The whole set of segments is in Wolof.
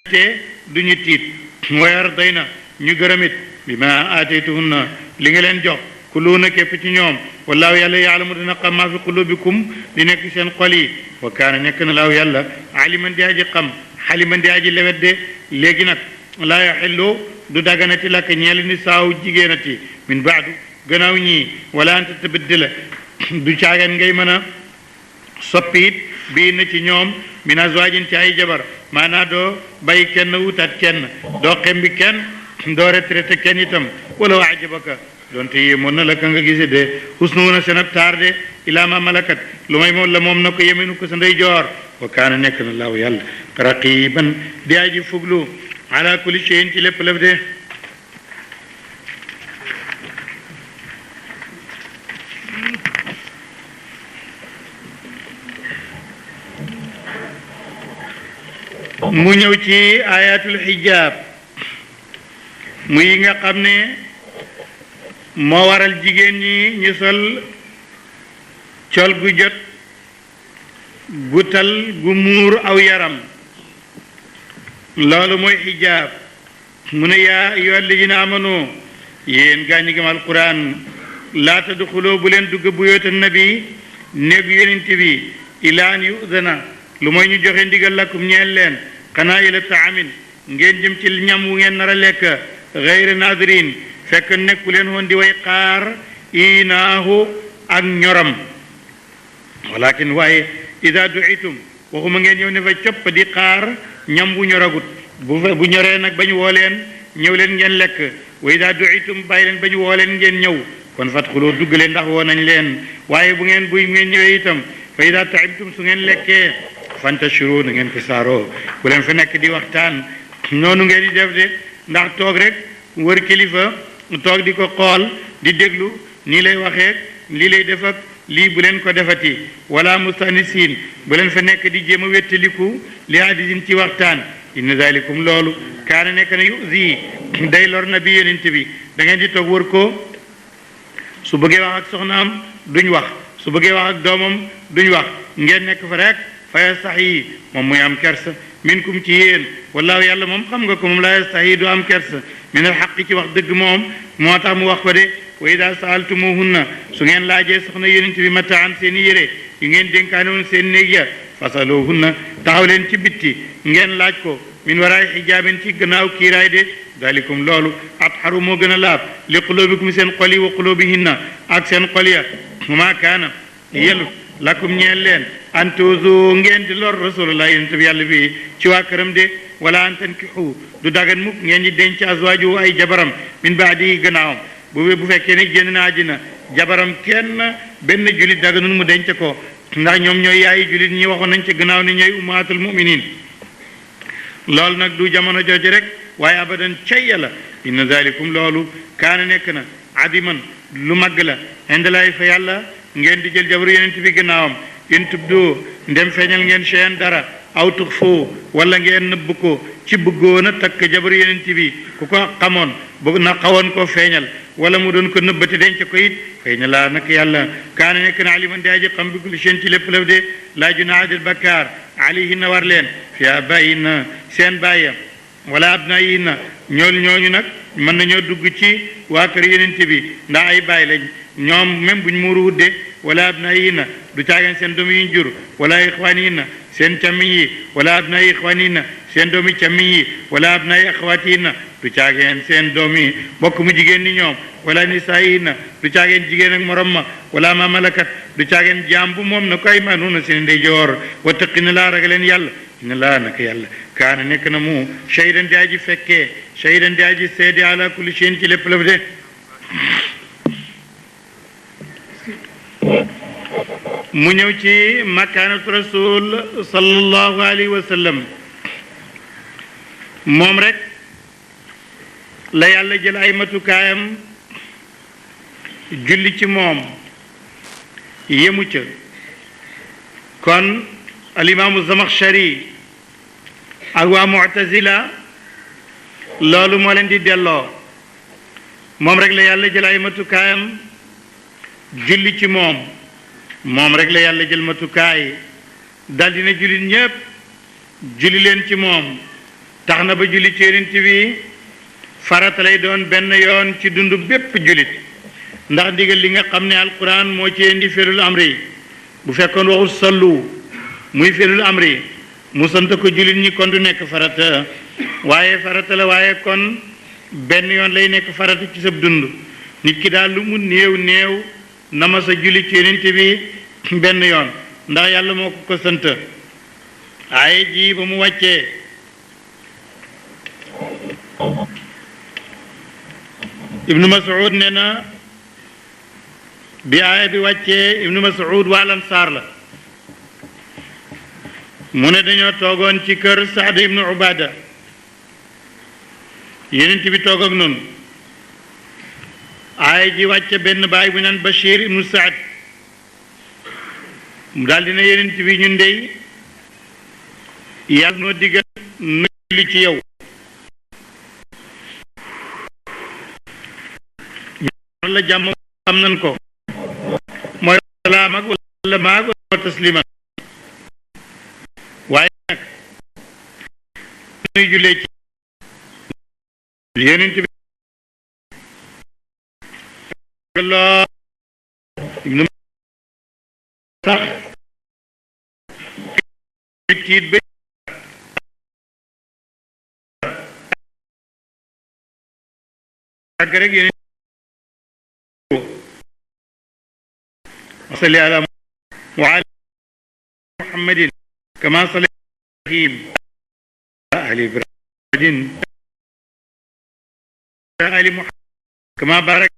te duñu tiit wayar day na ñu gërëmit bi ma aataytuhunna li nga leen jox kuluuna képp ci ñoom wallaahu yàlla yaalamu dina xam maa fi qulubikum li nekk seen xol yi wa kaana nekk na laahu yàlla aliman di aji xam xaliman di aji lewet de léegi nag laa yaxillu du daganati lakk ñeel ni saaw jigéenati min baadu gannaaw ñii wala anta tabaddala du caagan ngay mën a soppi it bii na ci ñoom min azwaajin ci ay jabar maanaa doo bay kenn wutat kenn doo xembi kenn doo retraité kenn itam wala wa ajabaka donte yéemoon na la ka nga gise de husnuuna seen ab taar de ilaa ma malakat lu may moom la moom na ko yeminu ko sa ndey joor wa kaana nekk na laahu yàlla raqiban di aji fuglu ala kulli shay'in ci lépp lëf de mu ñëw ci ayatul xijaab muy yi nga xam ne moo waral jigéen ñi ñu sol col gu jot gu tal gu muur aw yaram loolu mooy xijaab mu ne yaa ayyuha alladina amanu yéen gaa ñi gëm alquran laa tadxuloo bu leen dugg buyuutan nabi néegu yonent bi ilaa an yudana lu mooy ñu joxe ndigal lakum ñeel leen xanaa ila taamin ngeen jëm ci ñam wu ngeen nar a lekk gayre naadirin fekk nekku leen woon di way xaar inaahu ak ñoram walakin waaye ida duitum waxuma ngeen ñëw ne fa copp di xaar ñam bu ñoragut bu ñoree nag bañ woo leen ñëw leen ngeen lekk wa ida duitum bàyyi leen bañ woo leen ngeen ñëw kon fatxuloo dugg leen ndax woo nañ leen waaye bu ngeen ñëwee itam fa ida taibtum su ngeen lekkee fantashiru na ngeen ko saaroo bu leen fa nekk di waxtaan noonu ngeen di def de ndax toog rek wër kilifa toog di ko xool di déglu nii lay waxee lii lay def ak lii bu leen ko defati wala mustanisiin bu leen fa nekk di jéem a wettaliku li hadisin ci waxtaan inna zalikum loolu kaana nekk na yuzi day lor na bi yonent bi da ngeen di toog wër ko su bëggee wax ak soxnaam duñ wax su bëggee wax ak doomam duñ wax ngeen nekk fa rek fa yastahi moom muy am kersa minkum ci yéen wallaahu yàlla moom xam nga ko moom laa yastahi du am kersa min al xaq ci wax dëgg moom moo tax mu wax ko de wa ida saaltumuhunna su ngeen laajee soxna yonent bi mataan seen i yére yu ngeen dénkaane woon seen néeg ya fasaluhunna taxaw leen ci bitti ngeen laaj ko min waraay xijaabin ci gannaaw kiiraay de dalikum loolu atharu moo gën a laab li qulubikum seen xol yi wa qulubihinna ak seen xol ya ma kaana yelu lakum ñeel leen an tuuzu ngeen di lor rasulullah yonent bi yàlla bi ci waa këram de wala an tankixu du dagan mukk ngeen di denc azwaaju ay jabaram min baadi gannaawam bu fekkee ne génn na àddina jabaram kenn benn julit daganul mu denc ko ndax ñoom ñooy yaayi julit ñi waxoon nañ ci gannaaw ni ñooy ummatul muminin loolu nag du jamono jooju rek waaye abadan cay yàlla inna zalikum loolu kaana nekk na adiman lu màgg la indalaay fa yàlla ngeen di jël jabaru yonent bi gannaawam in tubdu ndem feeñal ngeen seen dara aw tuxfu wala ngeen nëbb ko ci bëggoon a takk jabaru yonent bi ku ko xamoon bëgg na xawoon koo feeñal wala mu doon ko nëbbati denc ko it xëy na laa nag yàlla kaana nekk na aliman di aji xam bi kulli seen ci lépp lëf de laa junaaha del bakkaar alayhinna war leen fi abaayinna seen bàyya wala abnaayihinna ñooñu nag mën nañoo dugg ci waa kër yonent bi ndax ay baay lañ ñoom même buñ muuru wudde wala abnaayihinna du caageen seen doom yi ñu jur wala ixwaanihinna seen càmmiñ yi wala abnaayi ixwaanihinna seen doomi càmmiñ yi wala abnaayi axawaatihinna du caageen seen doom yi bokk mu jigéen ni ñoom wala nisaayihinna du caageen jigéen ak morom ma wala ma malakat du caageen jaam bu moom na ko ay manuuna seen ndeyjoor wattaqina laa ragaleen yàlla inna laa naka yàlla kaana nekk na mu shahidan di aji fekkee shahidan di aji seede ala kulli shay'in ci lépp lëf de mu ñëw ci makaanatu rasul sallallahu alayhi wa sallam moom rek la yàlla jël ay matukaayam julli ci moom yemu ca kon alimaamu Zamaxshari ak waa Mu'tazila loolu moo leen di delloo moom rek la yàlla jël ay matukaayam julli ci moom rek la yàlla jël matukaay daldi na jullit ñépp julli leen ci moom tax na ba julli ci yonent bi farata lay doon benn yoon ci dundu bépp jullit ndax ndigal li nga xam ne alquran moo ci indi firul amri bu fekkoon waxul sallu muy firul amri mu sant ko jullit ñi kon du nekk farata waaye farata la waaye kon benn yoon lay nekk farata ci sab dund nit ki daal lu mu néew néew na ma sa julli ci yonent bi benn yoon ndax yàlla moo ko sant aaye ji ba mu wàccee ibnu Mas'ud nee na bi aaya bi wàccee ibnu Mas'ud waa Ansaar la mu ne dañoo toogoon ci kër Saad ibnu Ubaada yonent bi toog ak noonu aaya ji wàcce benn baay bu naan Bashir ibnu Saad mu daal dina yonent bi ñun dey yàlla noo diggal nu julli ci yow la jàmm xam nañ ko mooy salaam ak wala maag wala tasliman waaye nag nuy jullee ci yonent bi loo ibnu sax tiit ba ak rek yonent صل على وعلى محمد كما صلى إبراهيم آل إبراهيم آل محمد كما بارك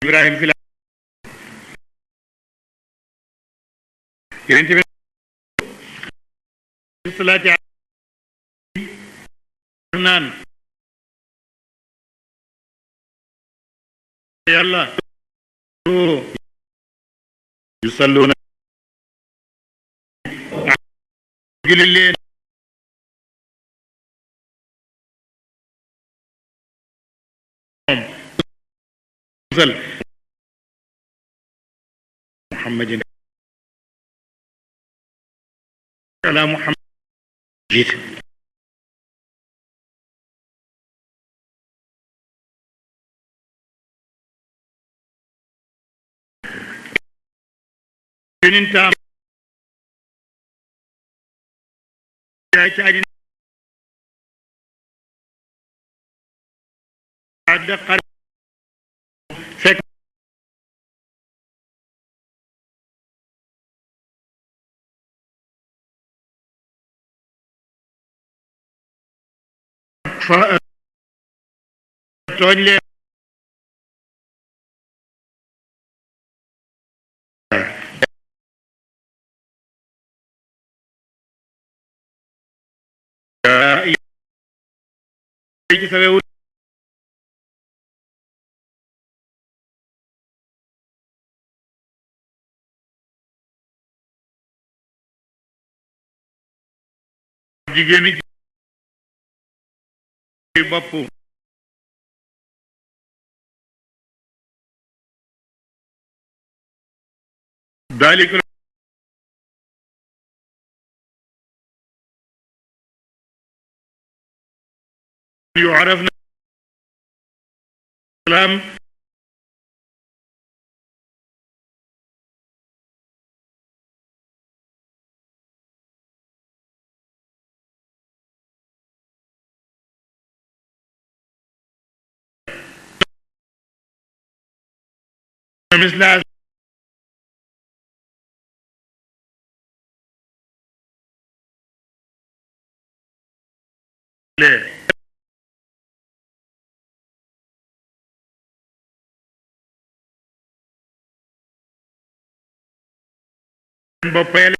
إبراهيم في العالمين الصلاة على يا الله يصلون julli leen musal muhammadin ala muhammad yonentam yaay ci àddina adda xar fekk fa tooñ leen ci sawewu jigéen ci bopp dalik يعرفنا السلام مثل boppeel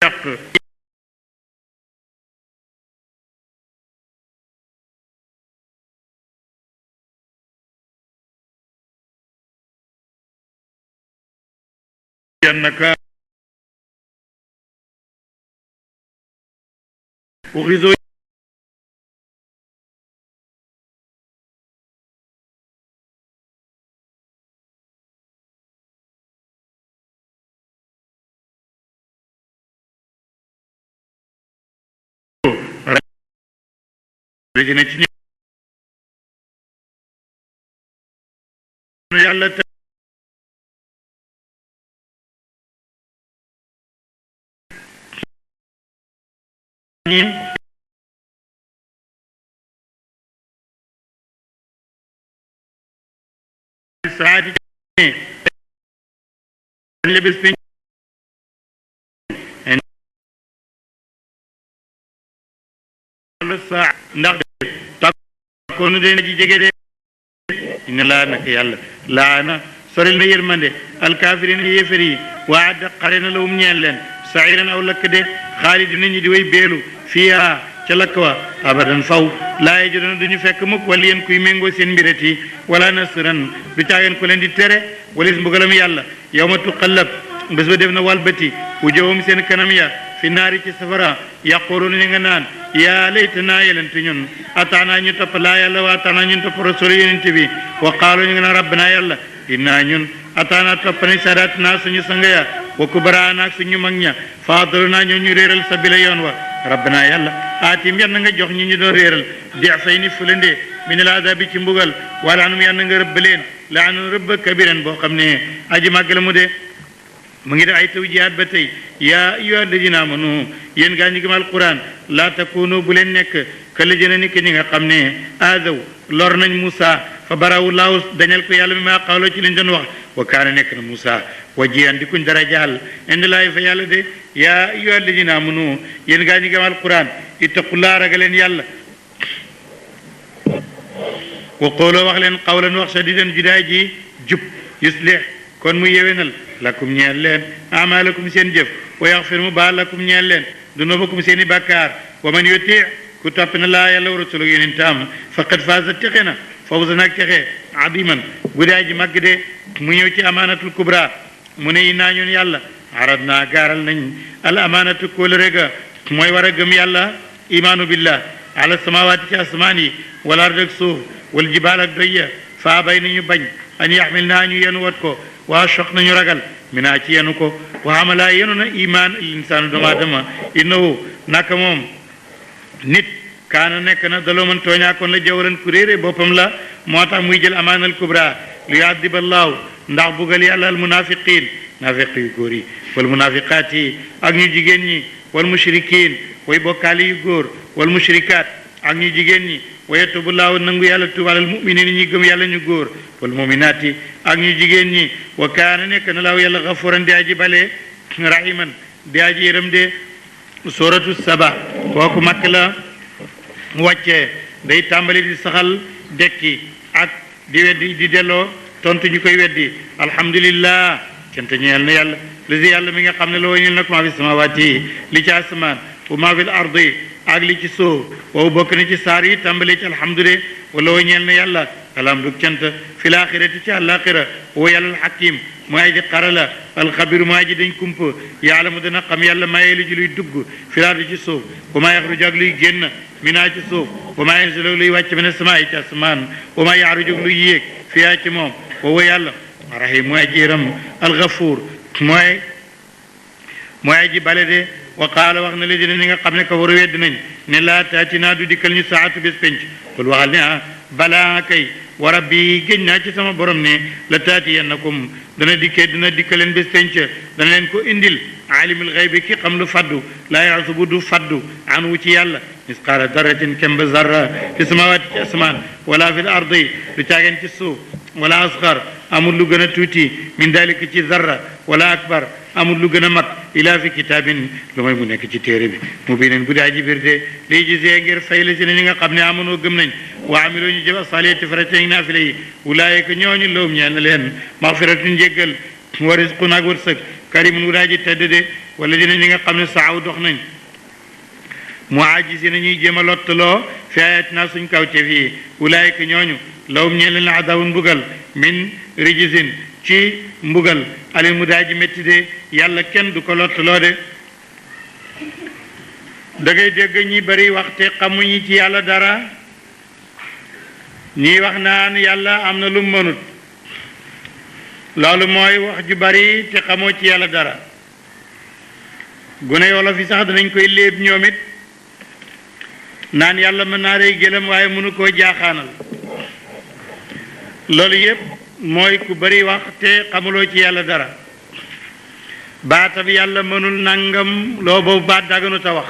yàq jannaka uxizo rëjëna ci yàlla ñin saati lebes pe saa ndax takkoonu de ji jege de inna laa naka yàlla laana soril na yërmande alkaafiriin yéefar yi waada xare na lawum ñeel leen sairan aw lakk de xaalidina ñi di way beelu fiihaa ca lakk wa abadan faw laa yajiduna duñu fekk mukk wala yéen kuy méngoo seen mbirati wala nasran du caageen ko leen di tere walis mbugalam yàlla yawma tuqallab bés ba def na walbati wujuhum seen kanam ya fi naari ci safara yaquluuna ñu nga naan yaa laytanaa yelente ñun ataanaa ñu topp laa yàlla wa ataanaa ñun topp rasul yonent bi wa qaalu ñu nga naan rabbanaa yàlla innaa ñun ataanaa topp nañ saadatinaa suñu sang ya wa kubaraanaa ak suñu mag ña faadalunaa ñoo ñu réeral sabila yoon wa rabbanaa yàlla aatim yal na nga jox ñi ñu doon réeral di'fayni fulande minal azaabi ci mbugal wala anum yal na nga rëbb leen la'anan rëbb kabiran boo xam ne aji màgg la mu de mu ngi def ay tawjihaat ba tey yaa ayyuha alladina amanu yéen gaa ñi gëm alquran laa takunu bu leen nekk kalladina ni ki ñi nga xam ne aadaw lor nañ Moussa fa barawu laaw dañal ko yàlla mi maa xawloo ci liñ doon wax wa kaana nekk na Moussa wajihan di kuñ dara jaal indi laay fa yàlla de yaa ayyuha alladina amanu yéen gaa ñi gëm alquran ittaqullaa ragaleen yàlla wa qooloo wax leen qawlan wax sadidan judaay ji jub yuslih kon mu yewenal lakum ñeel leen amalakum seen jëf wa yaxfir mu baal lakum ñeel leen dunubakum seeni bàkkaar wa man yuti ku topp na laa yàlla wa rasulahu yonent am faqad faaza texe na fawzan ak texe adiman gudaay ji màgg de mu ñëw ci amaanatul kubra mu ne yi naa ñun yàlla arad naa gaaral nañ al amaanatu kóolëre ga mooy war a gëm yàlla imaanu billah ala samawaati ci asmaan yi wal ard ak suuf wal jibaal ak doyya faa bay nañu bañ an yaxmil naa ñu yenu wat ko waa soq nañu ragal minaa ci yenu ko wa xamalaa yenu na imaan linsaanu doomu aadama innahu naka moom nit kaana nekk na dalooman tooñaakoon la jawran ku réere boppam la moo tax muy jël amaanal kubra lu yu'addiba allaahu ndax bugal yàlla al munafiqin naafiq yu góor yi wal munafiqaat yi ak ñu jigéen ñi wal mushrikin way bokkaali yu góor wal mushrikaat ak ñu jigéen ñi wa yatubu laahu nangu yàlla tuub alal muminin ñi gëm yàlla ñu góor wal muminaati ak ñu jigéen ñi wa kaana nekk na laahu yàlla gafuran di aji bale rahiman di aji yërëm de suratu saba kooku makk la wàccee day tàmbali di saxal dekki ak di weddi di delloo tontu ñu koy weddi alhamdulillah cant ñeel na yàlla lisi yàlla mi nga xam ne loo ñeel na ko maa fi samawaati li ci asamaan wa maa fi ardi ak li ci suuf wow bokk na ci saar yi tàmbali ci alhamdulillah wala woo ñeel na yàlla alhamdu cant fi laaxirati ci àllaaxira woo yàlla alxakim mooy aji xarala alxabiru moo aji dañ kumpa yàlla mu dana xam yàlla mayee lu ji luy dugg fi laardi ci suuf wa maa yaxruju ak luy génn minaa ci suuf wa maa yanzilu luy wàcc mina samaa'i ci asamaan wa maa yaaruju luy yéeg fiyaa ci moom woo yàlla rahim mooy aji yërëm alxafuur mooy aji bale de wa qaala wax na la dina ñi nga xam ne ka waru wedd nañ ne laa taatinaa du dikkal ñu saatu bés penc kul waxal ne balaa kay wa rabbi géñ naa ci sama borom ne la taatiyannakum dana dikkaleen bés penc dana leen ko indil aalimul xaybi ki xam lu faddu laa yaasubu du faddu an wu ci yàlla misqaala darratin kemba zarra fi samawaati ci asamaan wala fi l ardi du caageen ci suuf wala asxar amul lu gën a tuuti min dalika ci zarra wala akbar amul lu gën a mag ilaa fi kitaabin lu may mu nekk ci téere bi mu bineen bu daa ji biir de lay gisee ngir fay la si ne ñi nga xam ne amonoo gëm nañ wa amiloo ñu jëf asaaliyati farata yi naafila yi ulaayika ñooñu lawum ñeel na leen maxfiratun njéggal wa risqun ak wërsëg karimun wu daa ji tedd de wala dina ñi nga xam ne saaw dox nañ mu aajisi na ñuy jéem a lottaloo fi ayatina suñ kawte fii ulaayika ñooñu lawum ñeen leen adabun mbugal min rijisin ci mbugal ali mu daa ji métti de yàlla kenn du ko lottaloo de da ngay dégg ñi bari wax te xamuñu ci yàlla dara ñii wax naan yàlla am na lu mënut loolu mooy wax ju bari te xamoo ci yàlla dara gune wolof yi sax danañ koy léeb ñoom it naan yàlla mën naa rey gëlëm waaye mënu koo jaaxaanal loolu yépp mooy ku bari wax te xamuloo ci yàlla dara baatab yàlla mënul nangam loo boobu baat daganut a wax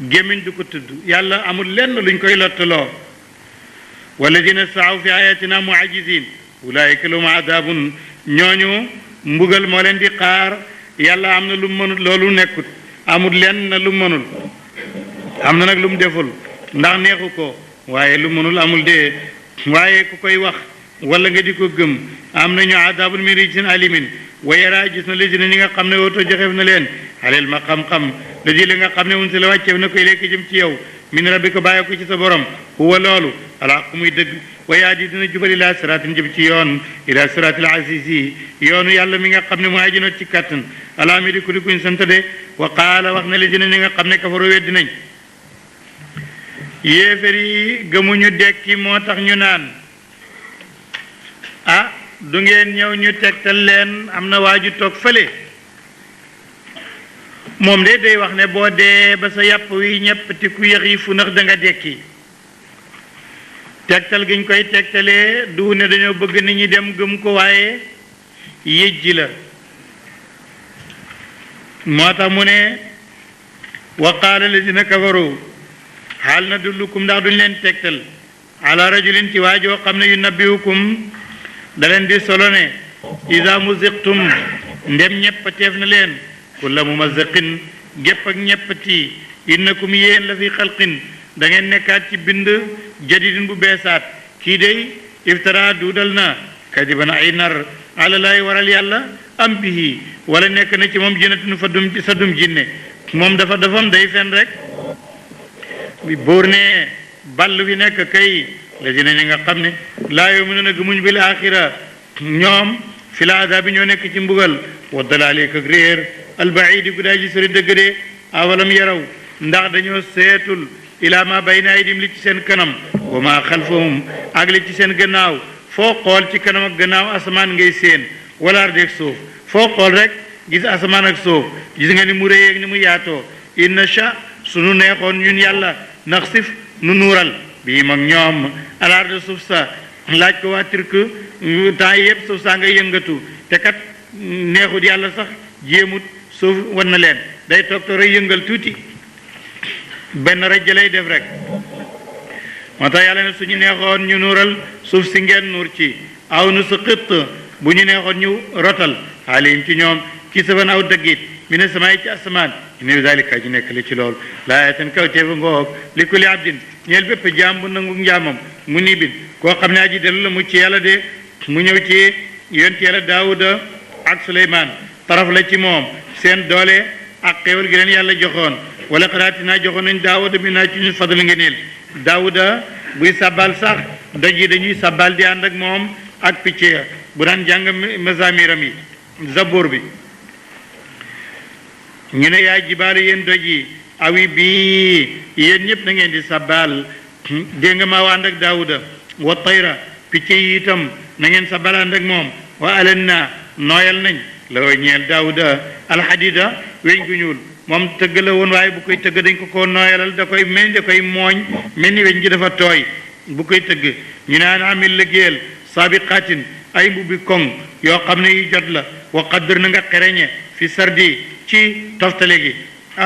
gémmiñ du ko tudd yàlla amul lenn luñ koy lottaloo walladina saaw fi ayatina muajizin ulaayika lahum adabun ñooñu mbugal moo leen di xaar yàlla am na lu mënul loolu nekkut amul lenn lu mënul am na nag lu mu deful ndax neexu ko waaye lu mënul amul de waaye ku koy wax wala nga di ko gëm am nañu adabun min rijsin alimin wa yara gis na lésina ñi nga xam ne woto joxeef na leen aleel ma xam-xam la ji li nga xam ne un si la wàcceef na koy lekk jëm ci yow min rabbika bàyyi ko ci sa borom huwa loolu alxaq muy dëgg wa yaadi dina jubal ila siraatin jëm ci yoon ila siraatil azizi yoonu yàlla mi nga xam ne mu ajinoot ci kàttan alaami di ku di kuñ sant de wa qaala wax na lésina ñi nga xam ne kafaru weddi nañ yéefar yi gëmuñu dekki moo tax ñu naan ah du ngeen ñëw ñu tegtal leen am na waaju toog fële moom de day wax ne boo dee ba sa yàpp wi ñepp ti ku yëx yi fu nax da nga dekki tegtal giñ koy tegtalee du ne dañoo bëgg nit ñi dem gëm ko waaye yëjji la moo tax mu ne wa qaala lazina kafaru xaal na dullukum ndax duñ leen tegtal ala rajulin ci waajoo xam ne yu nabbiwukum da leen di solo ne iza muziqtum ndem ñeppateef na leen kulla mumaziqin gépp ak ñeppati innakum yéen la fi xalqin da ngeen nekkaat ci bind jadidin bu beesaat kii day iftara duudal na kadiban ay nar alalay waral yàlla am bihi wala nekk na ci moom jinnatun fa dum jinne moom dafam day fen rek bi buur ne ball bi nekk kay la dina ñi nga xam ne laa yu'minuuna gëmuñ bil axira ñoom fi la adaabi ñoo nekk ci mbugal wa dalaali ak réer albaidi gu daa ji sori dëgg de awalam yaraw ndax dañoo seetul ilaa ma bayna aydim li ci seen kanam wa ma xalfahum ak li ci seen gannaaw foo xool ci kanam ak gannaaw asamaan ngay seen wala ardeeg suuf foo xool rek gis asamaan ak suuf gis nga ni mu réy ak ni mu yaatoo inna sha sunu neexoon ñun yàlla naxsif nu nuural bii mag ñoom alarde suuf sa laaj ko waa turc temps yëpp suuf saa ngay yëngatu te kat neexut yàlla sax jéemut suuf wan na leen day toog to rek yëngal tuuti benn rajja lay def rek moo tax yàlla ne suñu neexoon ñu nuural suuf si ngeen nuur ci aw nu sa xitt bu ñu neexoon ñu rotal xaalim ci ñoom kii saban aw daggit mi ne samaay ci asamaan ine zalika ji nekk li ci lool laa tan kaw teefa ngoog li kulli abdin ñeel bépp jaam bu nangu njaamam mu nibin koo xam ne aji dellu la mu ci yàlla de mu ñëw ci yonent yàlla daawuda ak suleymaan taraf la ci moom seen doole ak xéewal gi leen yàlla joxoon wala xaraati naa joxoon nañ daawuda mi naa ci ñu fadal ngeneel daawuda buy sabbal sax doj yi dañuy sabbal di ànd ak moom ak picc ya bu daan jàng mazamiram yi zabur bi ñu ne yaay jibaalu yéen doj yi awi bii yéen ñëpp na ngeen di sabbal dégg nga maa ànd ak daawuda wa tayra picc yi itam na ngeen sabbal ànd ak moom wa alan na nooyal nañ la way ñeel daawuda alxadida weñ gu ñuul moom tëgg la woon waaye bu koy tëgg dañ ko nooyalal da koy mooñ mel ni weñ gi dafa tooy bu koy tëgg ñu naan amil liggéeyal saabiqaatin ay mbubbi koŋ yoo xam ne yu jot la wa qaddir na nga xereñe fi sardi ci toftale gi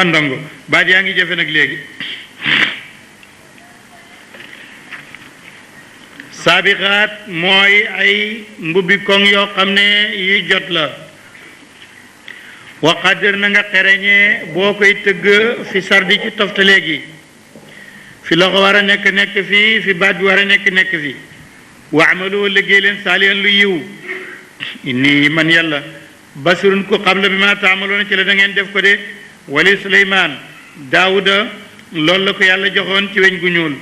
ndongo baat yaa ngi jafe nag léegi saabiqaat mooy ay mbubbi koŋ yoo xam ne yu jot la wa qaddir na nga xereñe boo koy tëgg fi sardi ci toftale gi fi loxo war a nekk fii fi baat bi war a nekk fi wa amalu liggéey leen saalihan lu yiw inni man yàlla basirun ku xam la bi ma taamaloona ci la da ngeen def ko de wali suleymaan daawuda loolu la ko yàlla joxoon ci weñ gu ñuul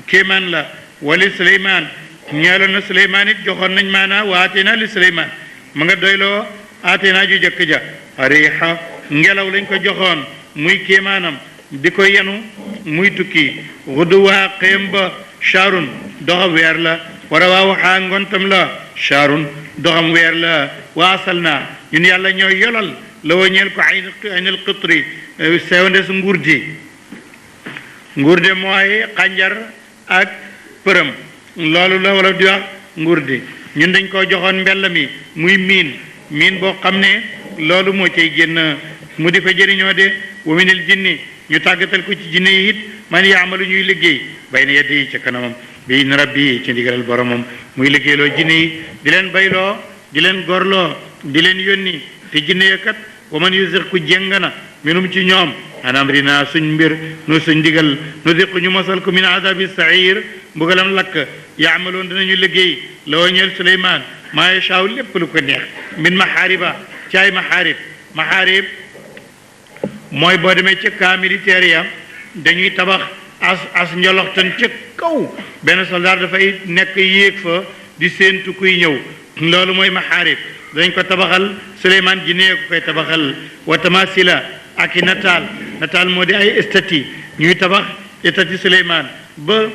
kéemaan la wali suleymaan ñeeloon na suleymaan it joxoon nañ maanaa wa aateenaa li suleymaan ma nga doyloo aateenaa ju jëkk ja riixa ngelaw lañ ko joxoon muy kéemaanam di ko yenu muy tukki xuduwaa xëyam ba shaarun doxam weer la wara waa waxaa ngontam la shaarun doxam weer la waasal naa ñun yàlla ñooy yolal la wa ñeel ko aynal qitri sewnde su ngurde mooy xànjar ak përëm loolu la wala di wax ngurde ñun dañ koo joxoon mbell mi muy miin boo xam ne loolu moo cay génn mu di ko jëriñoo de wa minal jinni ñu tàggatal ko ci jinne yi it man yaamalu ñuy liggéey bay na yeddi yi ca kanamam bi na rabbi ci ndigalal boromam muy liggéeyloo jinne yi di leen bayloo di leen gorloo di leen yónni te jinne ya kat wa man yusir ku jéng na minum ci ñoom an amrina suñ mbir nu suñ ndigal nu diqu ñu mosal ko min adabi sair mbugalam lakk yaamaloon dinañu liggéey la wa ñeel Suleymaan maa yashaaw lépp lu ko neex min maxaariba ci ay maxaarib mooy boo demee ca camp militaire ya dañuy tabax as njoloxtan ca kaw benn soldat dafay nekk yéeg fa di séentu kuy ñëw loolu mooy maxaarib dañ ko tabaxal Suleymaan jinne ko koy tabaxal wa tamasila ak i nataal moo di ay stati ñuy tabax stati Suleymaan ba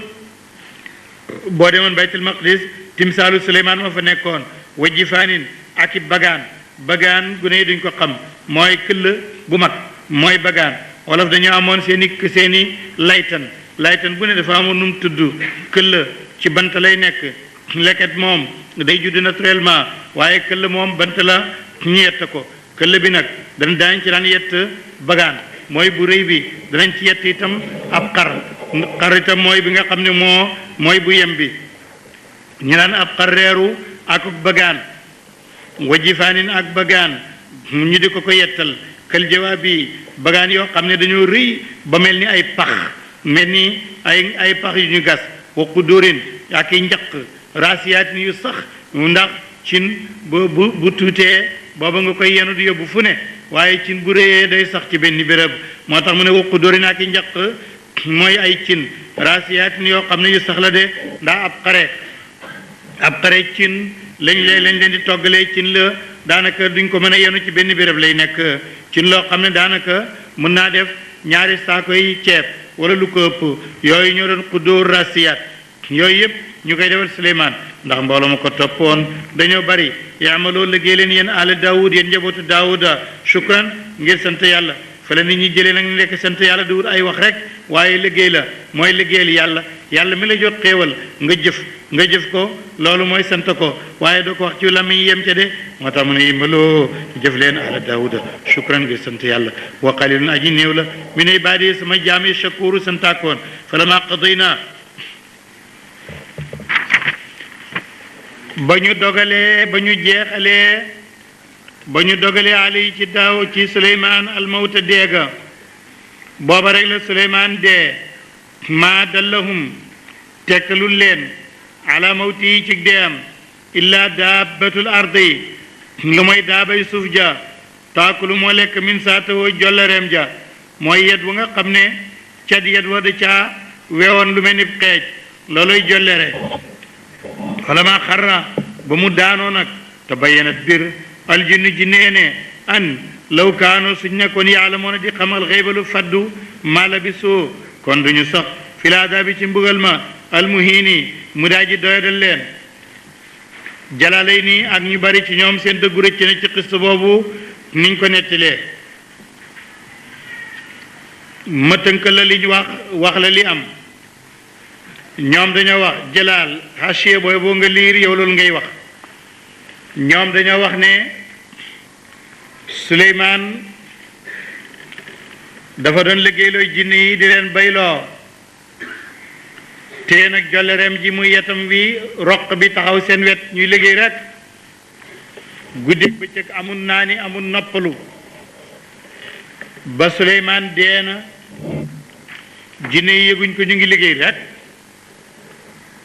boo demoon baytul maqdis timsaalu Suleymaan moo fa nekkoon wa jifaanin ak i bagaan gune yi duñ ko xam mooy këll bu mag mooy bagaan wolof dañoo amoon seeni laytan bu ne dafa amoon nu mu tudd këll ci bant lay nekk leket moom day judd naturellement waaye këll moom bant la ñu yett ko këll bi nag daañ ci daan yett bagaan mooy bu rëy bi danañ ci yett itam ab xar itam mooy bi nga xam ne mooy bu yem bi ñu naan ab xar reeru ak bagaan wajifaanin ak bagaan ñu di ko yettal kël jawaab bi bagaan yoo xam ne dañoo rëy ba mel ni ay pax mel ni ay pax yu ñu gas wa qudóorin ak i njaq raasiyaatin yu sax ndax cin bu tuutee booba nga koy yenu di yóbbu fu ne waaye cin bu réyee day sax ci benn béréb moo tax mu ne wa qudóorin ak i njaq mooy ay cin raasiyaatin yoo xam ne yu sax la de ndax ab xare cin lañ leen di toggalee cin la daanaka duñ ko mën a yenu ci benn béréb lay nekk cin loo xam ne daanaka mën naa def ñaari saako yi ceeb wala lu ko ëpp yooyu ñoo doon xudóor rasiyaat yooyu yëpp ñu koy defal Suleymaan ndax mbooloo ma ko toppoon dañoo bari yaamaloo liggéey leen yéen ala Daawud yéen njabootu Daawuda shukran ngir sant yàlla fa la nit ñi jëlee nag nekk sant yàlla du wut ay wax rek waaye liggéey la mooy liggéeyal yàlla mi la jot xéewal nga jëf ko loolu mooy sant ko waaye doo ko wax ci lamiñ yem ca de moo tax mu ne yimbaloo jëf leen ala Daawuda shukran ngir sant yàlla wa qalilun aji néew la min ibaadi sama jaam yi shakuru santaakoon fa lama qadayna ba ñu dogalee ali ci daaw ci Suleymaan almawta deega booba rek la Suleymaan dee maa dallahum tekkalul leen ala mawti yi ci deeyam illa daabbatul ardi lu mooy daabay suuf ja taakulu moo lekk min saatawoo jollereem ja mooy yet wa nga xam ne cat yet wa da caa wewoon lu mel ni xeej looloy jollere falama xarra ba mu daanoo nag te bayyanat bir aljinnu jinnee ne an law kaano suñ nekkoon yaalamoona di xamal xëybalu faddu maa labisoo kon duñu sax filaada bi ci mbugal ma almuhiini mu daa ji doyadal leen jalalay nii ak ñu bari ci ñoom seen dëggu rëcc na ci xist boobu niñ ko nettalee ma tënk la liñ wax la li am ñoom dañoo wax jalaal hachier booy boo nga liir yow loolu ngay wax ñoom dañoo wax ne Suleymaan dafa doon liggéeyloo jinne yi di leen bayloo te nag jollereem ji muy yetam wi roq bi taxaw seen wet ñuy liggéey rek guddi bëccëg amul naani amul noppalu ba Suleymaan dee na jinne yi yëguñ ko ñu ngi liggéey rek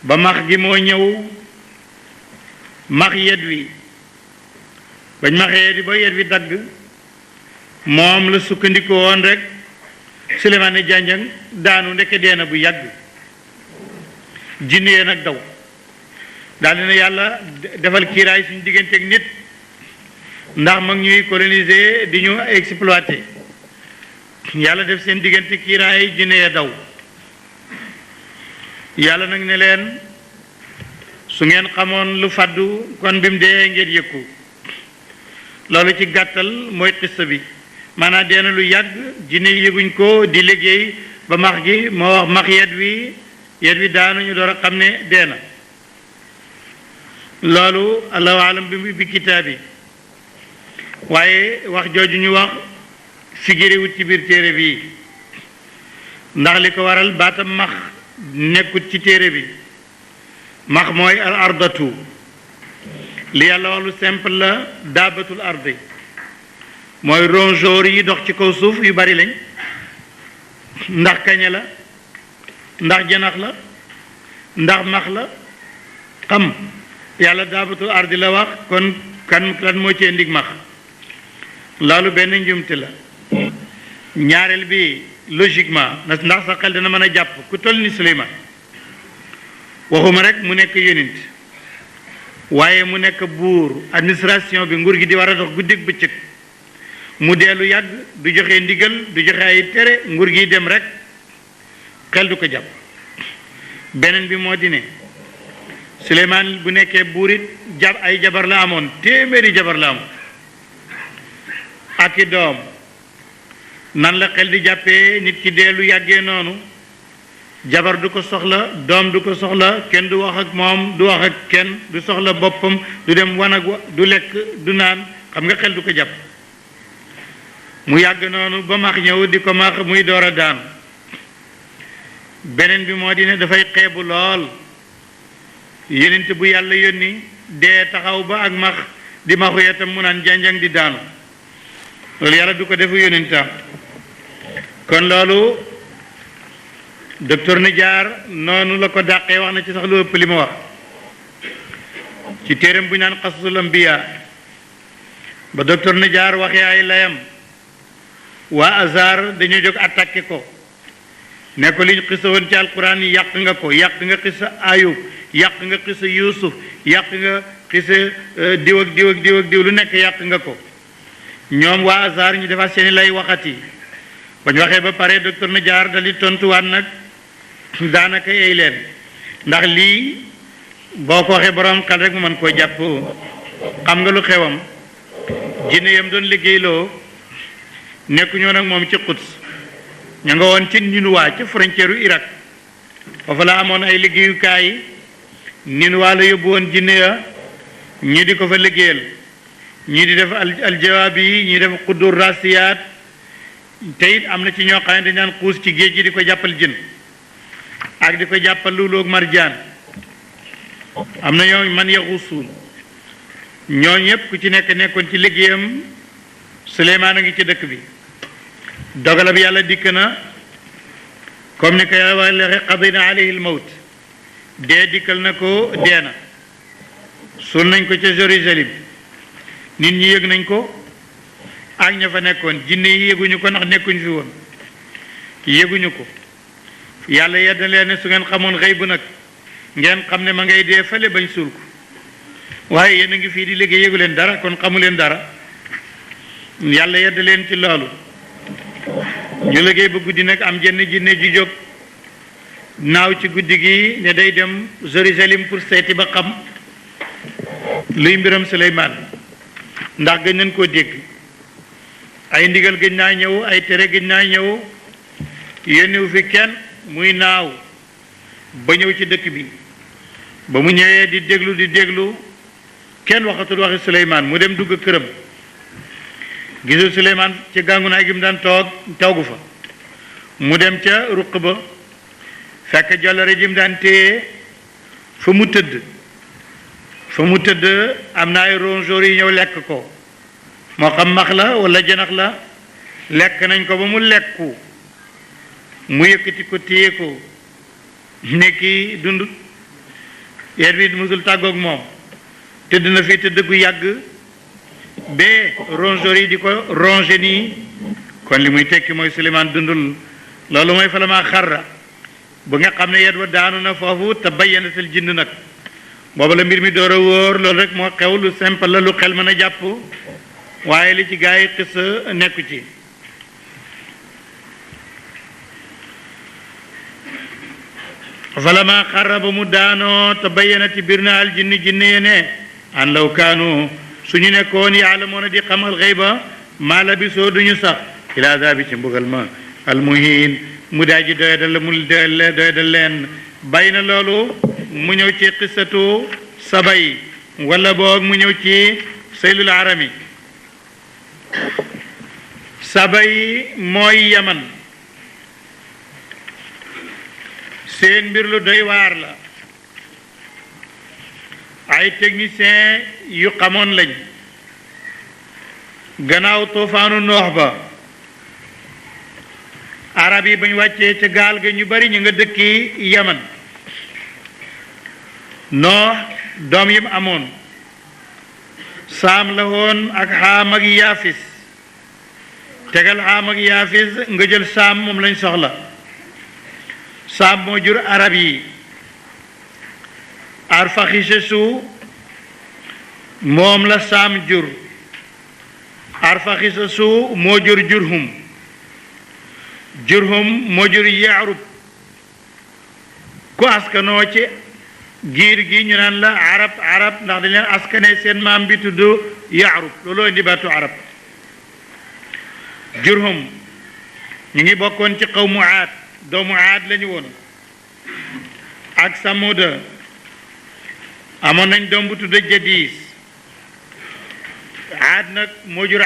ba max gi moo ñëw max yet wi bañ maxee di ba yet wi dagg moom la sukkandiku woon rek Suleymaan ne jànjang daanu ndeke deena bu yàgg jinne yee nag daw daal dina yàlla defal kiiraay suñu digganteeg nit ndax mag ñuy coloniser di ñu exploiter yàlla def seen diggante kiiraay jinne ya daw yàlla nag ne leen su ngeen xamoon lu faddu kon bi mu dee ngeen yëkku loolu ci gàttal mooy xissa bi maanaam dee na lu yàgg jinne yëguñ ko di liggéey ba max gi moo wax max yet wi daanuñu door a xam ne dee na loolu allahu alam bi kitaab yi waaye wax jooju ñu wax figuré wut ci biir téere bi ndax li ko waral baatam max nekkut ci téere bi max mooy al ardatu li yàlla wax lu simple la daabatul ardi mooy rongeur yi dox ci kaw suuf yu bari lañ ndax kañe la ndax janax la ndax max la xam yàlla daabatul ardi la wax kon kan lan moo ci indi max loolu benn njumte la ñaareel bi logiquement ndax sa xel dana mën a jàpp ku toll ni Suleymaan waxuma rek mu nekk yonent waaye mu nekk buur administration bi nguur gi di war a dox guddig bëccëg mu dellu yàgg du joxe ndigal du joxe ay tere nguur gi dem rek xel du ko jàpp beneen bi moo di ne Suleymaan bu nekkee buur it ay jabar la amoon téeméeri jabar la amoon ak i doom nan la xel di jàppee nit ki dee lu yàggee noonu jabar du ko soxla doom du ko soxla kenn du wax ak moom du wax ak kenn du soxla boppam du dem wanag du lekk du naan xam nga xel du ko jàpp mu yàgg noonu ba max ñëw di ko max muy door a daanu beneen bi moo di ne dafay xeebu lool yenent bu yàlla yónni dee taxaw ba ak max di maxu yetam mu naan janjang di daanu loolu yàlla du ko defu yonentam kon loolu docteur Nijar noonu la ko dàqee wax na ci sax lu ëpp li ma wax ci téeram bu ñu naan Qasasul Anbiya ba docteur Nijar waxee ay layam waa Azhar dañu jóg attaqué ko ne ko liñ xisa woon ci alquran yi yàq nga ko yàq nga xisa Ayub yàq nga xisa Yuusuf yàq nga xisa diw ak diw ak diw ak diw lu nekk yàq nga ko ñoom waa Azhar ñu defaat seeni lay waxati ba ñu waxee ba pare docteur Nijar dal di tontuwaat nag daanaka yey leen ndax lii boo ko waxee borom xel rek mu mën koo jàpp xam nga lu xewam jinne yam doon liggéeyloo nekkuñoo nag moom ci Quds ña nga woon ci Ninuwaa ci frontière u Irak foofu la amoon ay liggéeyukaay Ninuwaa la yóbbu woon jinne ya ñii di ko fa liggéeyal ñii di def aljawaab yi ñii def xuddur rasiyaat te it am na ci ñoo xam ne dañ daan xuus ci géej gi di ko jàppal jën ak di ko jàppal luuloog marjaan am na ñoo man yaxusuun ñoo ñëpp ku ci nekkoon ci liggéeyam Suleymaan a ngi ci dëkk bi dogalab yàlla dikk na comme ni ko yàlla waxe qadina alayhi al-mawt dee dikkal na ko dee na suul nañ ko ca Jérusalem nit ñi yëg nañ ko ak ña fa nekkoon jinne yi yëguñu ko ndax nekkuñu fi woon yëguñu ko yàlla yedd leen ne su ngeen xamoon xëy bu nag ngeen xam ne ma ngay dee fële bañ suul ko waaye yéen a ngi fii di liggéey yëgu leen dara kon xamu leen dara yàlla yedd leen ci loolu ñu liggéey ba guddi nag am jenn jinne ju jóg naaw ci guddi gi ne day dem Jérusalem pour seeti ba xam luy mbiram Suleymaan ndax gëj nañ koo dégg ay ndigal gëj naa ñëw ay tere gëj naa ñëw yónniwu fi kenn muy naaw ba ñëw ci dëkk bi ba mu ñëwee di déglu kenn waxatul waxi Suleymaan mu dem dugg këram gisul Suleymaan ci gàngunaay gi mu daan toogu fa mu dem ca ruq ba fekk jolore ji mu daan téye fa mu tëdd am na ay rongeurs yi ñëw lekk ko moo xam max la wala janax la lekk nañ ko ba mu lekku mu yëkkati ko téye ko nekki dund yet bi musul tàggoog moom tëdd na fii tëdd gu yàgg ba rongeurs yi di ko ronger nii kon li muy tekki mooy Suleymaan dundul loolu mooy falamaa xarra bu nga xam ne yet wa daanu na foofu te bayyanatul jinn nag booba la mbir mi door a wóor loolu rek moo xew lu simple la lu xel mën a jàpp waaye li ci gaa yi xis nekku ci falama xarra ba mu daanoo te bayyanati biir na al jinni jinne yene an law kaanu suñu nekkoon yaalamoon di xamal xëyba maa labisoo duñu sax ila azabi ci mbugal ma almuhin mu daaji doyadal mu doyadal leen bay na loolu mu ñëw ci qissatu sabay wala boog mu ñëw ci saylul arami sabay mooy yaman seen mbir lu doy waar la ay technicien yu xamoon lañ gannaaw toofaanu noox ba arab yi bañ wàccee ca gaal ga ñu bari ñu nga dëkki yaman noox doom yim amoon saam la woon ak xaam ak yaafis tegal xaam ak yaafis nga jël saam moom lañ soxla saam moo jur arab yi arfaxisesu moom la saam jur arfaxisesu moo jur jurhum jurhum moo jur yaarub ku askanoo ci giir gi ñu naan la arab ndax dañ leen askane seen maam bi tudd yaarub looloo indi baatu arab jurhum ñu ngi bokkoon ci xawmu aad doomu aad lañu woon ak samuda amoon nañ doom bu tudd jadiis aad nag moo jur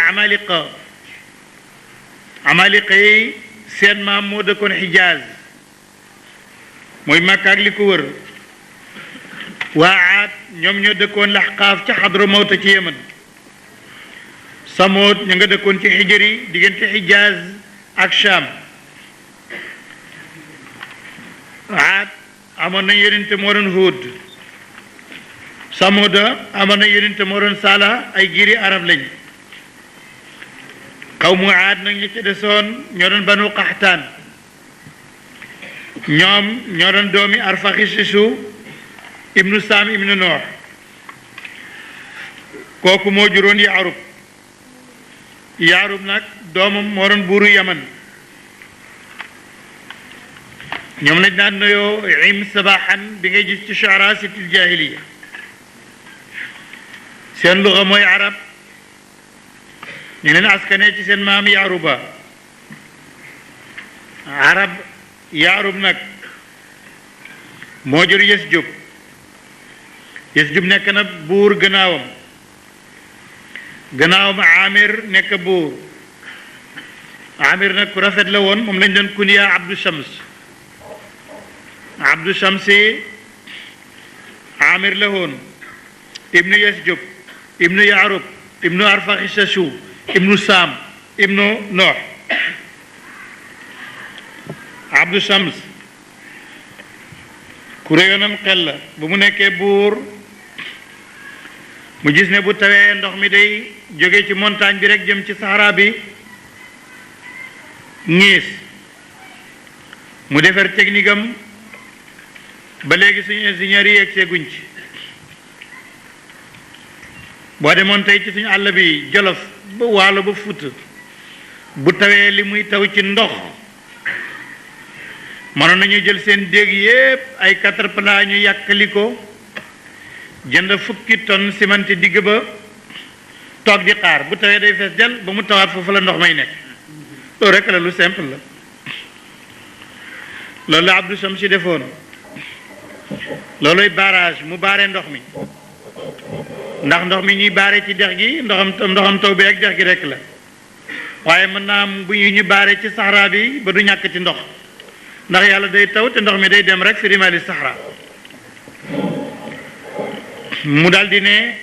amaliqa yi seen maam moo dëkkoon xijaaz mooy Makka ak li ko wër waa aad ñoom ñoo dëkkoon laxqaaf ca xadra mawta ci yemen samood ña nga dëkkoon ci xijari diggante xijaaz ak Sham aad amoon nañ yonente moo doon Huud samuda amoon nañ yonente moo doon Saala ay giiri arab lañ xawmu aad nag ñi ci desoon ñoo doon banu qaxtaan ñoom ñoo doon doomi arfaxisisu ibnu saam ibnu noox kooku moo juróon yaarub nag doomam moo doon buuru yaman ñoom lañ daan nuyoo im sabaxan bi ngay gis ci shuara sitil jahiliya seen luxa mooy arab ñu leen askane ci seen maam yaaruba arab yaarub nag moo jur Yasjub nekk na buur gannaawam amir nekk buur amir nag ku rafet la woon moom lañ doon kuniya abdu shamsi amir la woon ibnu Yasjub ibnu yaarub ibnu arfaxishasu ibnu saam ibnu noox abdu shams ku réyoonam xel la bu mu nekkee buur mu gis ne bu tawee ndox mi day jóge ci montagne bi rek jëm ci sahara bi ñiis mu defar technique am ba léegi suñu ingénieurs yi yegg seeguñ ci boo demoon tey ci suñu àll bi Jolof ba Waalo ba Fuuta bu tawee li muy taw ci ndox mënoon nañu jël seen déeg yépp ay caterpillar ñu yàkkali ko jënd 10 tonnes ciment digg ba toog di xaar bu tawee day fees del ba mu tawaat foofu la ndox may nekk loolu rek la lu simple la loolu la Abdou Samsi defoon looluy barrage mu baare ndox mi ndax ndox mi ñuy baare ci dex gi ndoxam taw bi ak dex gi rek la waaye mën naa am bu ñu baare ci saxara bi ba du ñàkk ci ndox ndax yàlla day taw te ndox mi day dem rek fi rimali saxara mu daldi ne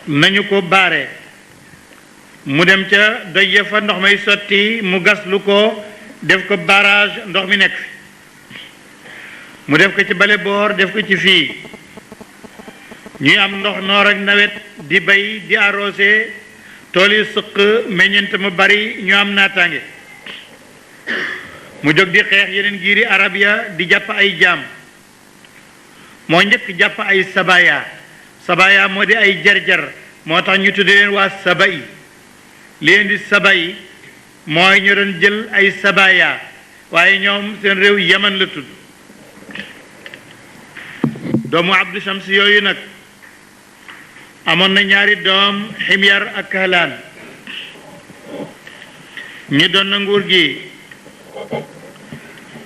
nañu ko baare mu dem ca doj ya fa ndox may sotti mu gas lu ko def ko barrage ndox mi nekk mu def ko ci bale boor def ko ci fii ñuy am ndox noor ak nawet di bay di arrosé tool yi sëq meññent mu bari ñu am naataange mu jóg di xeex yeneen giiri arab ya di jàpp ay jaam moo njëkk jàpp ay sabaya moo di ay jarjar moo tax ñu tudde leen waa saba yi leen di saba yi mooy ñu doon jël ay sabaya waaye ñoom seen réew yaman la tudd doomu abdu shams yooyu nag amoon na ñaari doom ximyar ak kahlaan ñi doon na nguur gi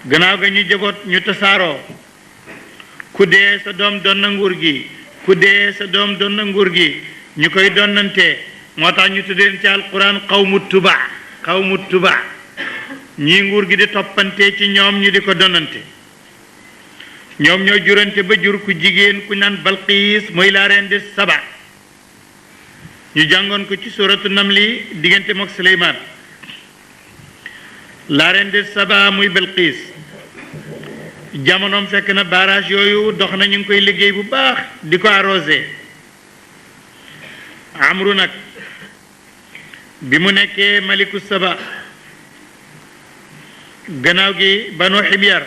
gannaaw ga ñu jaboot ñu tasaaroo ku dee sa doom doon na nguur gi ku dee sa doom doon na nguur gi ñu koy donnante moo tax ñu tuddeen ci alquran xawmu tuba ñii nguur gi di toppante ci ñoom ñu di ko donnante ñoom ñoo jurante ba jur ku jigéen ku naan balqiis mooy la reine de Saba ñu jàngoon ko ci suratu namli diggante mook Suleymaan la reine de Saba muy balqiis jamonoom fekk na barrage yooyu dox na ñu ngi koy liggéey bu baax di ko arrosé amru nag bi mu nekkee maliku Saba gannaaw gi banu ximyar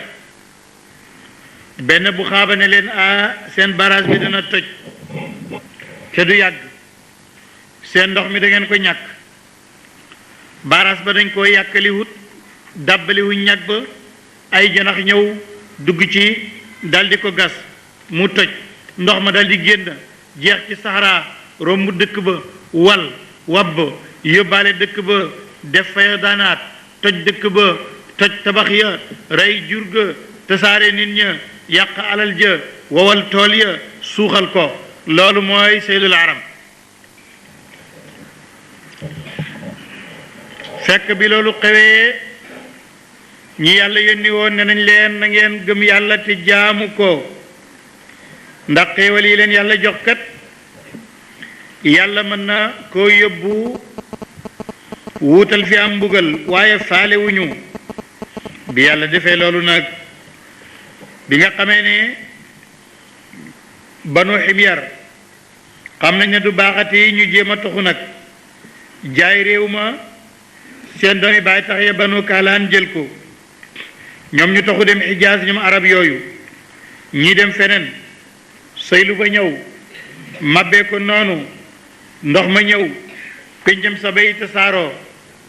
benn bu xaaba ne leen seen barrage bi dana toj te du yàgg seen ndox mi da ngeen ko ñàkk barrage ba dañ koo yàkkaliwut dàbbaliwu ñàkk ba ay janax ñëw dugg ci daldi ko gas mu toj ndox ma daldi génn jeex ci saxaraa romb dëkk ba wal wabb yóbbaale dëkk ba def faya daanaat toj dëkk ba toj tabax ya rey jur ga tasaare nit ña yàq alal ja wowal tool ya suuxal ko loolu mooy seydul aram fekk bi loolu xewee ñi yàlla yónni woon ne nañ leen na ngeen gëm yàlla te jaamu ko ndax xéewal yi leen yàlla jox kat yàlla mën na koo yóbbu wuutal fi am mbugal waaye faale wuñu bi yàlla defee loolu nag bi nga xamee ne banu ximyar xam nañ ne du baaxati ñu jéem a toxu nag jaay réew ma seen doomi baay tax ya banu kaalaan jël ko ñoom ñu toxu dem xijaas ñoom arab yooyu ñii dem feneen sëylu ba ñëw mabbee ko noonu ndox ma ñëw péncam Saba yi tasaaroo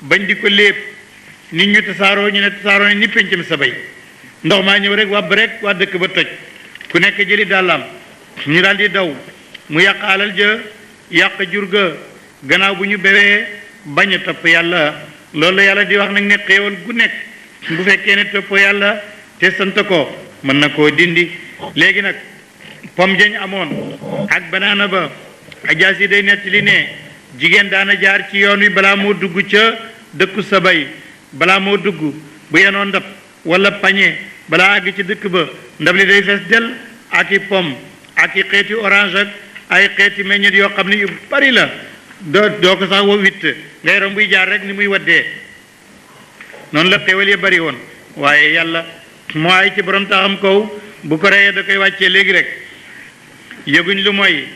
bañ di ko léeb nit ñu tasaaroo ñu ne tasaaroo ne ni péncam Saba yi ndox maa ñëw rek wàbb rek waa dëkk ba toj ku nekk jëli dàllam ñu daal di daw mu yàq alal ja yàq jur ga gannaaw bu ñu bewee bañ a topp yàlla loolu la yàlla di wax nag ne xéewal gu nekk bu fekkee ne topp yàlla te sant ko mën na koo dindi léegi nag pom jañ amoon ak banaana ba ajaas yi day nettali ne jigéen daana jaar ci yoon wi balaa moo dugg ca dëkku Saba yi balaa moo dugg bu yenoo ndab wala pañe balaa àgg ci dëkk ba ndab li day fees del ak i pom ak i xeeti orange ak ay xeeti meññet yoo xam ne yu bari la doo ko sax wa witt ngay romb buy jaar rek ni muy waddee noonu la xéwal yi bari woon waaye yàlla moo ay ci borom taxam kaw bu ko reyee da koy wàccee léegi rek yëguñ lu mooy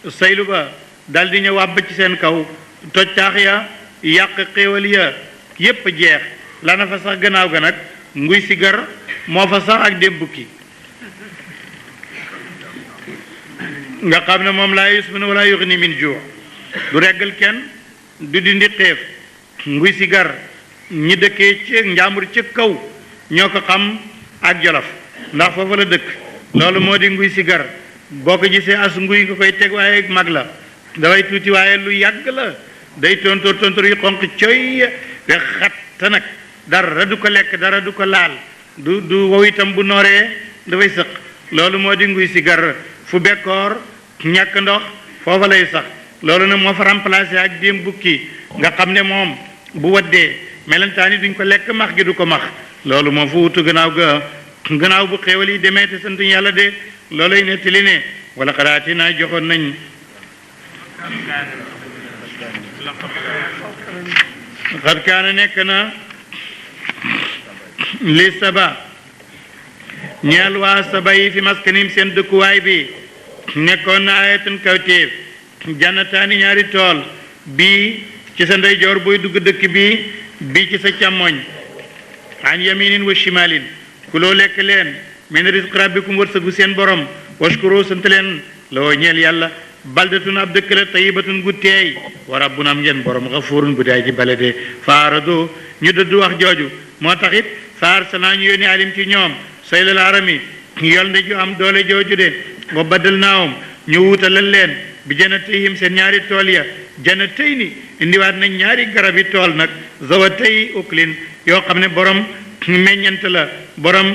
saylu ba dal di ñëw wàbb ci seen kaw toj taax ya yàq xéwal ya yépp jeex lana fa sax gannaaw ga nag nguy si gar moo fa sax ak dem bukki nga xam ne moom laa yusminu wala yughni min juu du reggal kenn du dindi xeef nguy si gar ñi dëkkee ci njaambur ci kaw ñoo ko xam ak jolof ndax foofu la dëkk loolu moo di nguy si gar boo ko gisee as nguy nga koy teg waaye mag la dafay tuuti waaye lu yàgg la day tontor yu xonq coy te xatt nag dara du ko lekk dara du ko laal du wow itam bu nooree dafay sëq loolu moo di nguy si gar fu bekkoor ñàkk ndox foofa lay sax loolu nag moo fa remplacé ak déem bukki nga xam ne moom bu waddee melentaan yi duñ ko lekk max gi du ko max loolu moo fa wutu gannaaw bu xéewal yi demee te santuñ yàlla de loolay nettali ne wala xaraati naa joxoon nañ xat kaana nekk na li Saba ñeel waa Saba yi fi maskanim seen dëkkuwaay bi nekkoon na ayatan kawtéef jannataani ñaari tool bii ci sa ndeyjoor booy dugg dëkk bii ci sa càmmoñ an yaminin wa shimalin kuloo lekk leen min rizq rabbikum wërsëgu seen borom washkuru sant leen loo ñeel yàlla baldatun ab dëkk la tayibatun gu teey wa rabbun am ngeen borom xafurun bu daay ji balade faarado ñu dëddu wax jooju moo taxit faar sanaa ñu yónni alim ci ñoom saylal arami yol nde ju am doole jooju de wa baddal naawum ñu wuutalal leen bi jannatayhim seen ñaari tool ya jannatayni indiwaat nañ ñaari garab yi tool nag zawatay uklin yoo xam ne borom meññant la borom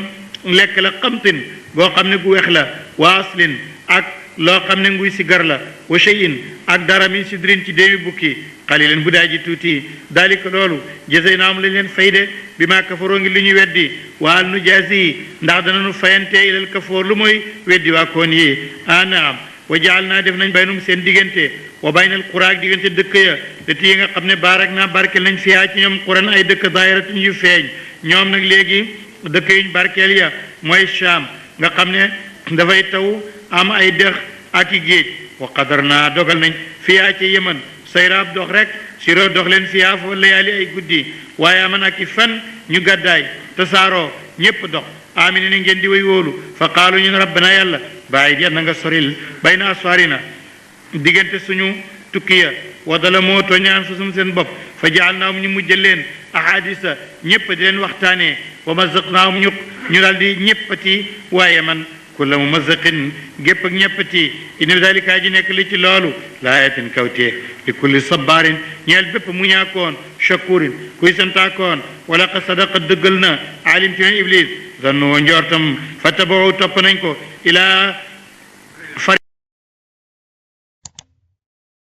lekk la xamtin goo xam ne gu weex la wa aslin ak loo xam ne nguy sigar la wa shay'in ak dara min sidrin ci déemi bukki xalilan bu daay ji tuuti daalika loolu jazaynaahum lañ leen fayde bi maa kafaroo ngi li ñu weddi waal nu jaasi ndax danañu fayante ilal kafoor lu mooy weddi waa koon yi anaam wa jaal naa def nañ baynum seen diggante wa baynal qura ak diggante dëkk ya dëkk yi nga xam ne baarak naa barkeel nañ fiyaa ci ñoom quran ay dëkk zaahiratuñ yu feeñ ñoom nag léegi dëkk yuñ barkeel ya mooy Shaam nga xam ne dafay taw am ay dex ak i géej wa qadar naa dogal nañ fiyaa ci Yaman sayraab dox rek siroo dox leen fiyaa fo layaali ay guddi waaye aman ak i fan ñu gàddaay tasaaroo ñépp dox amini ni ngeen di way wóolu fa qaalu ñun rabbana yàlla bàyyi yal na nga soril bayna asfarina diggante suñu tukki ya wa zalamoo tooñaan anfusahum seen bopp fa jaalnaahum ñu mujjal leen ahadisa ñépp di leen waxtaanee wa mazaqnaahum ñu daal di ñéppati waaye man kulla mumazzaqin gépp ak ñéppati inna dalika ji nekk li ci loolu laayatin kawtee li kulli sabarin ñeel bépp mu ñaakoon shakurin kuy santaakoon wala qad sadaqa dëggal na alim ci iblis zannu njortam fa tabau topp nañ ko ilaa